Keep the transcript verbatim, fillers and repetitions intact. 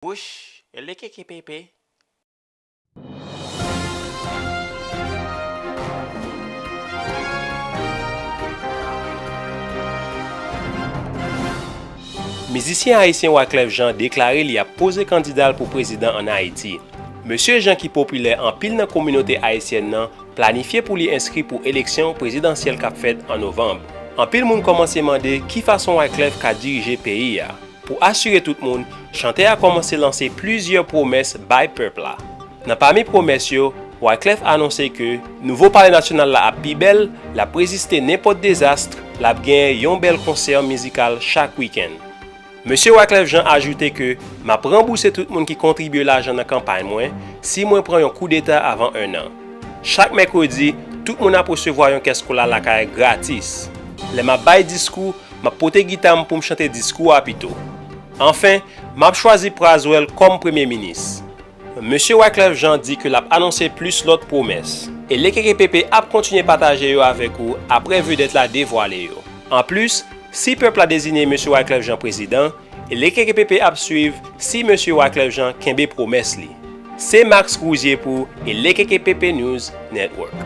Wouch, elekekepepe. Mizisyen ayisyen Wyclef Jean deklare li ap poze kandida l pou prezidan ann Ayiti. Mesye Jean ki popilè anpil nan kominote ayisyèn nan planifye pou li enskri pou eleksyon prezidansyèl k ap fèt an novanm. Anpil moun kòmanse mande ki fason Wyclef ka dirije peyi a. Pou asire tout moun, chantè a kòmanse lanse plizyè pwomès bay pèp la. Nan pami pwomès yo, Wyclef anonse ke nouvo palè nasyonal la ap pi bèl, l ap reziste nenpòt dezas, l ap genyen yon bèl konsè mizikal chak wikenn. Mesye Wyclef Jean ajoute ke m ap ranbouse tout moun ki kontribye lajan nan kanpay mwen si mwen pran yon koudeta avan ennan. Chak mèkredi, tout moun ap resevwa yon kès kola lakay gratis. Lè m ap bay diskou, m ap pote gita m pou m chante diskou a pito. Anfen, m ap chwazi Prazwèl kòm premye minis. Mesye Wyclef Jean di ke l ap anonse plis lòt pwomès. Elekekepepe ap kontinye pataje yo avèk ou apre vedèt la devwale yo. Anplis, si pèp la deziye Mesye Wyclef Jean prezidan, Elekekepepe ap swiv si Mesye Wyclef Jean kenbe pwomès li. Se Max Rouzier pou Elekekepepe News Network.